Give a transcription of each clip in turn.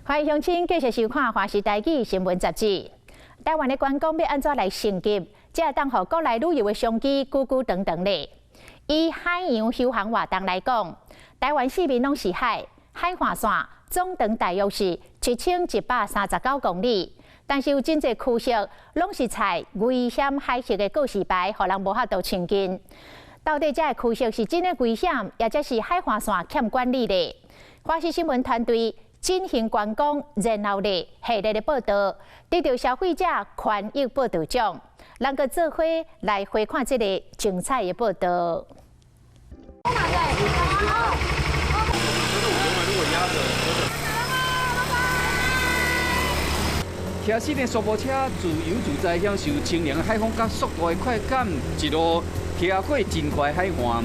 歡迎鄉親繼續收看《華視台語新聞雜誌》。台灣的觀光欲按怎來升級，才會當予國內旅遊的商機久久長長咧。以海洋休閒活動來講，台灣四面攏是海，海岸線總長大約是7139公里，但是有真濟區域攏是採危險海域的告示牌，予人無法度親近。到底這个區域是真的危險，抑者是海岸線欠管理咧？華視新聞團隊進行觀光，然後咧系列的報道，得到消費者權益報道獎，咱閣做伙來回看這个精彩的報道。騎四輪速步車自由自在享受清涼的海風佮速度的快感，一路騎過真寬海岸。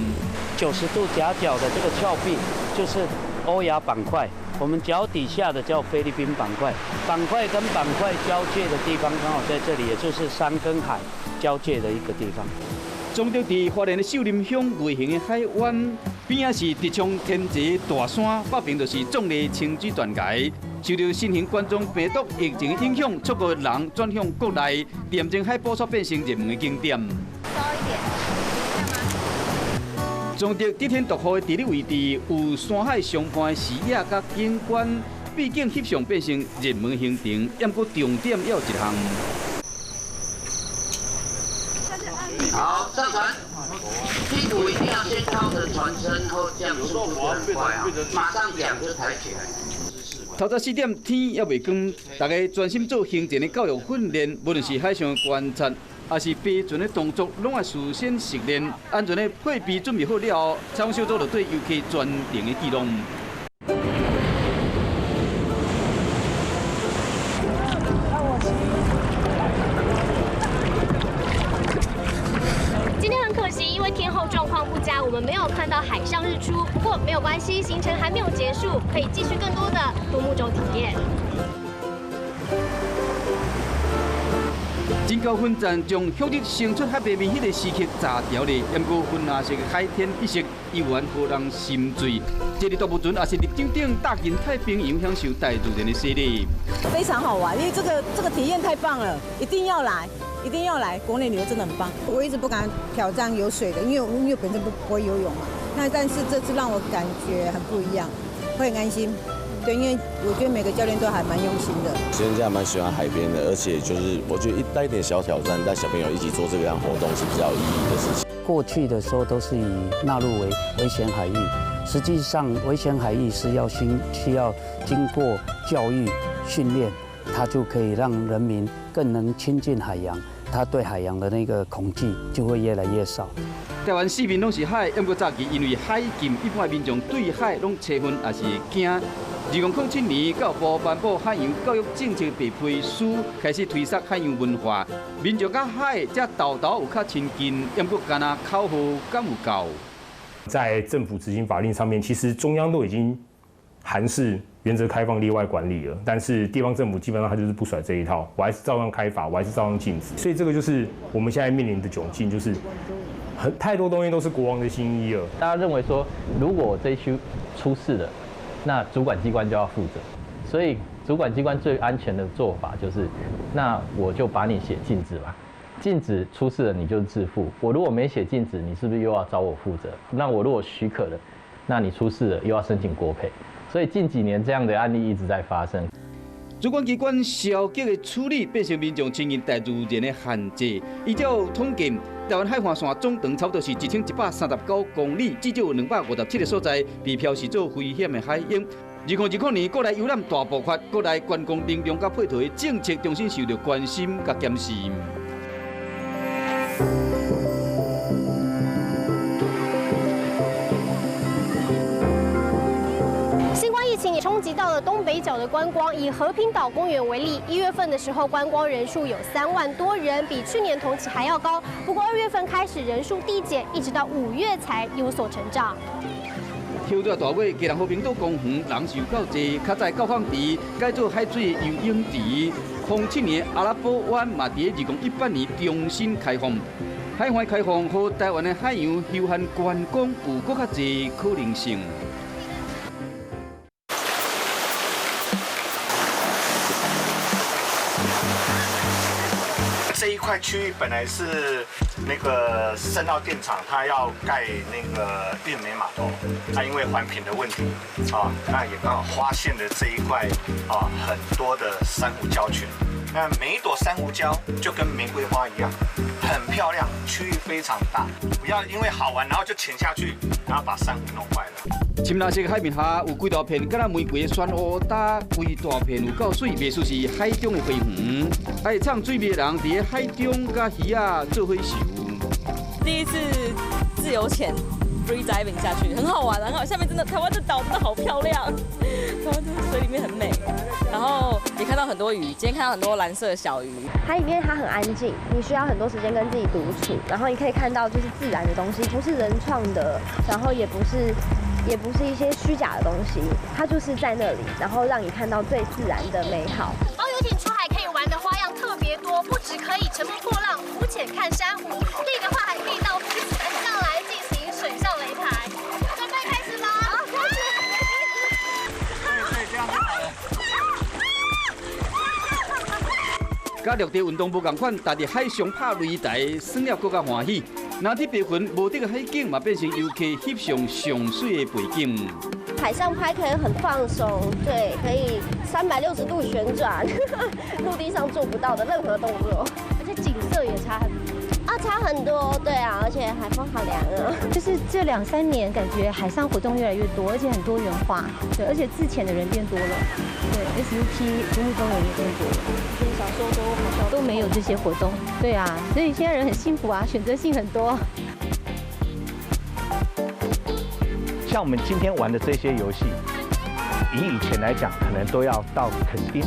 90度夾角的這個峭壁就是歐亞板塊，我們腳底下的叫菲律賓板塊，板塊跟板塊交界的地方剛好在這裡，也就是山跟海交界的一個地方。彰德佇花蓮的秀林鄉外形的海灣邊仔是直衝天際大山，北邊就是壯麗清水斷崖。受到新型冠狀病毒疫情的影響，出國人轉向國內，恬靜海埔煞變成熱門的景點。彰德得天獨厚的地理位置，有山海相伴的視野佮景觀，畢竟翕相變成熱門行程。毋過重點猶有一項。好，上船，屁股一定要先靠著船身，後這樣速度就很快啊！馬上槳就抬起來。透早4點，天猶未光，大家專心做行前的教育訓練，無論是海上的觀察，抑是飛船的動作，攏愛事先熟練。安全的配備準備好了後，採訪小組就對遊客全程的記錄。今天很可惜，因為天候狀況不佳，我們沒有看到海上日出。不過沒有關係，行程還沒有結束，可以繼續更多的獨木舟體驗。真高分站將旭日升出海平面彼个時刻炸掉咧，毋過粉藍色的海天一色，依然予人心醉。這个獨木船也是入境頂搭進太平洋享受大自然的洗禮。非常好玩，因為這個體驗太棒了，一定要來，一定要來！國內旅遊真的很棒。我一直不敢挑戰有水的，因為本身不會游泳嘛。那但是這次讓我感覺很不一樣，會很安心。對，因為我覺得每個教練都還蠻用心的。現在蠻喜歡海邊的，而且就是我覺得一帶一點小挑戰，帶小朋友一起做這個樣活動是比較有意義的事情。過去的時候都是以納入為危險海域，實際上危險海域是要先需要經過教育訓練，它就可以讓人民更能親近海洋，他對海洋的那個恐懼就會越來越少。台灣四面攏是海，毋過早期因為海禁，一般民眾對海攏揣恨，也是會驚。2007年，教育部頒布海洋教育政策白皮書，開始推捒海洋文化，民眾佮海才沓沓有較親近，毋過干焦口號敢有夠？在政府執行法令上面，其實中央都已經函示原則開放例外管理了，但是地方政府基本上他就是不甩這一套，我還是照樣開罰，我還是照樣禁止。所以這個就是我們現在面臨的窘境，就是太多東西都是國王的新衣了。大家認為說，如果這一區出事了，那主管機關就要負責，所以主管機關最安全的做法就是，那我就把你寫禁止吧，禁止出事了你就自負。我如果沒寫禁止，你是不是又要找我負責？那我如果許可了，那你出事了又要申請國賠。所以近幾年這樣的案例一直在發生。主管機關消極的處理，變成民眾親近大自然的限制。依照統計，台灣海岸線總長差不多是1139公里，至少有257個所在被標示做危險的海域。2020年，國內遊覽大爆發，國內觀光能量佮配套的政策重新受到關心佮檢視。新冠疫情也衝擊到了東北角的觀光。以和平島公園為例，1月份的時候，觀光人數有3萬多人，比去年同期還要高。不過2月份開始人數遞減，一直到5月才有所成長。抽跩大尾，基隆和平島公園人是有夠濟，較早教放池改做海水游泳池。07年阿拉伯灣嘛，佇2018年重新開放。海岸開放，予台灣的海洋休閒觀光有閣較濟可能性。這一塊區域本來是那個深澳電廠，它要蓋那個運煤碼頭，那因為環評的問題，啊，那也剛好發現了這一塊啊很多的珊瑚礁群。那每一朵珊瑚礁就跟玫瑰花一樣，很漂亮，區域非常大。不要因為好玩，然後就潛下去，然後把珊瑚弄壞了。深藍色海面下有幾大片，敢若玫瑰的珊瑚礁，規大片有夠媠，袂輸是海中的花園。愛唱水味的人，佇咧海中佮魚仔做伙游。第一次自由潛 free diving 下去，很好玩，很好。下面真的台灣的島真的好漂亮，台灣真的水裡面很美，然後也看到很多魚，今天看到很多藍色的小魚。海裡面它很安靜，你需要很多時間跟自己獨處，然後你可以看到就是自然的東西，不是人創的，然後也不是一些虛假的東西，它就是在那裡，然後讓你看到最自然的美好。包遊艇出海可以玩的花樣特別多，不只可以乘風破浪、浮潛看珊瑚，可以的話還可以到浮船上來進行水上擂台。準備開始嗎？好，開始。對對，這樣就好了。佮陸地運動無仝款，但佇海上拍擂台，耍了閣較歡喜。藍天白雲，無敵的海景嘛，變成遊客翕相上媠的背景。海上拍可以很放鬆，對，可以360度旋轉，陸地上做不到的任何動作，而且景色也差很多啊，差很多，對啊，而且海風好涼啊。就是這兩三年感覺海上活動越來越多，而且很多元化，對，而且自潛的人變多了，對，SUP 獨木舟人也變多了。以前小時候都好像都沒有這些活動，對啊，所以現在人很幸福啊，選擇性很多。像我們今天玩的這些遊戲，以以前來講，可能都要到墾丁、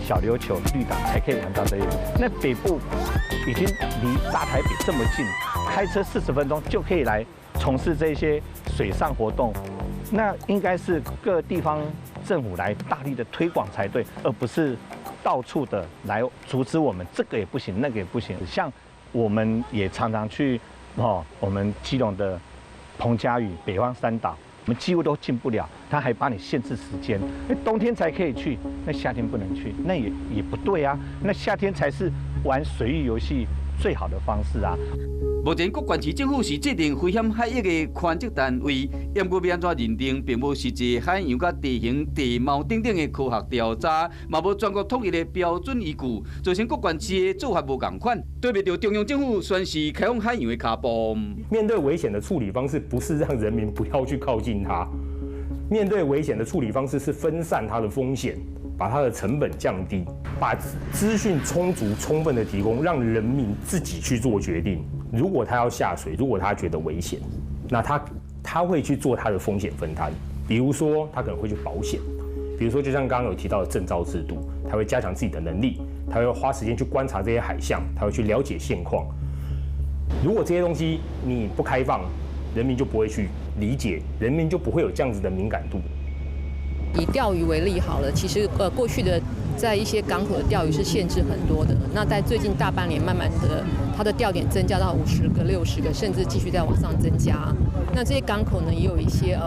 小琉球、綠島才可以玩到這些。那北部已經離大台北這麼近，開車40分鐘就可以來從事這些水上活動，那應該是各地方政府來大力的推廣才對，而不是到處的來阻止我們，這個也不行，那個也不行。像我們也常常去哦，我們基隆的彭佳嶼、北方三島。我們幾乎都進不了，他還把你限制時間，冬天才可以去，那夏天不能去，那也不對啊。那夏天才是玩水域遊戲最好的方式啊。目前各縣市政府是制定危險海域的權責單位，毋過欲按怎認定，並無實際海洋佮地形地貌等等的科學調查，嘛無全國統一的標準依據，造成各縣市的做法無仝款，對袂著中央政府宣示開放海洋的跤步。面對危險的處理方式，不是讓人民不要去靠近它，面對危險的處理方式是分散它的風險，把它的成本降低，把資訊充足充分的提供，讓人民自己去做決定。如果他要下水，如果他覺得危險，那他會去做他的風險分攤。比如說，他可能會去保險；比如說，就像剛剛有提到的證照制度，他會加強自己的能力，他會花時間去觀察這些海象，他會去了解現況。如果這些東西你不開放，人民就不會去理解，人民就不會有這樣子的敏感度。以釣魚為例好了，其實過去的在一些港口的釣魚是限制很多的。那在最近大半年，慢慢的它的釣點增加到50個、60個，甚至繼續在往上增加。那這些港口呢，也有一些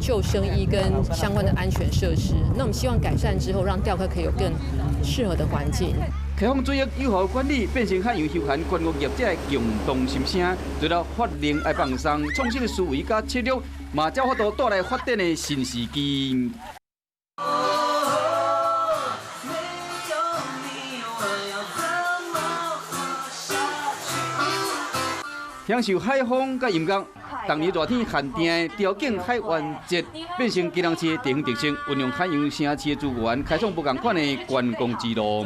救生衣跟相關的安全設施。那我們希望改善之後，讓釣客可以有更適合的環境。開放水域有效管理，變成海洋休閒觀光業者的共同心聲。除了法令愛放鬆，創新的思維佮策略，嘛才有法度帶來發展的新時機。享受海風佮音樂，逐年熱天限定的潮境海灣節，變成基隆市的地方特色，運用海洋城市的資源，開創無仝款的觀光之路。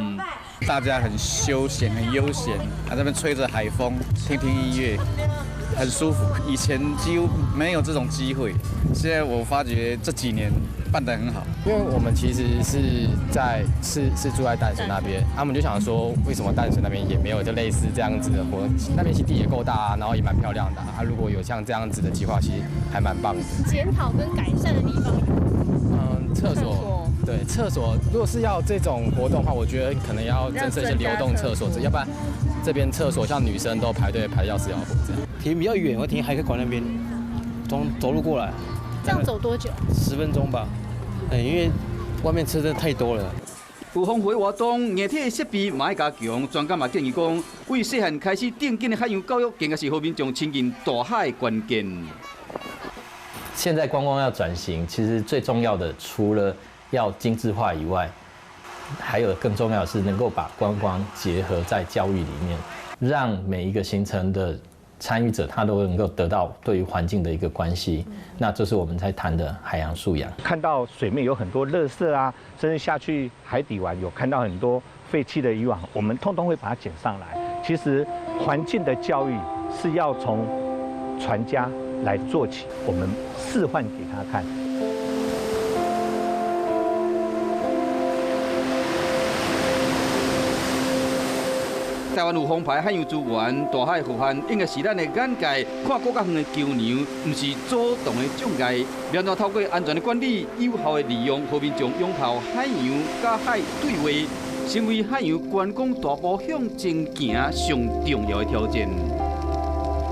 大家很休閒，很悠閒，在這邊吹着海風，聽聽音樂，很舒服。以前幾乎沒有這種機會，現在我發覺這幾年辦得很好。因為我們其實是在是是住在淡水那邊，他們就想說，為什麼淡水那邊也沒有就類似這樣子的活動？那邊其實地也夠大啊，然後也蠻漂亮的啊。如果有像這樣子的計劃，其實還蠻棒的。檢討跟改善的地方。嗯，廁所。對，廁所如果是要這種活動的話，我覺得可能要增設一些流動廁所，要不然這邊廁所像女生都排隊排要死要活這樣。停比較遠，我停海客館那邊，從走路過來。這樣走多久？10分鐘吧。因為外面車真的太多了。有豐富的活動，硬體設備嘛愛加強。專家嘛建議講，為細漢開始定緊的海洋教育，更加是予民眾親近大海的關鍵。現在觀光要轉型，其實最重要的，除了要精緻化以外，還有更重要的是能夠把觀光結合在教育裡面，讓每一個行程的參與者他都能夠得到對於環境的一個關係。那這是我們在談的海洋素養。看到水面有很多垃圾啊，甚至下去海底玩有看到很多廢棄的漁網，我們通通會把它撿上來。其實環境的教育是要從船家來做起，我們示範給他看。台灣有澎湃海洋資源，大海浩瀚，應該是咱的眼界，看閣較遠的橋梁，毋是阻擋的障礙。欲按怎透過安全的管理、有效的利用，予民眾擁抱海洋、佮海對話，成為海洋觀光大步向前行上重要的挑戰。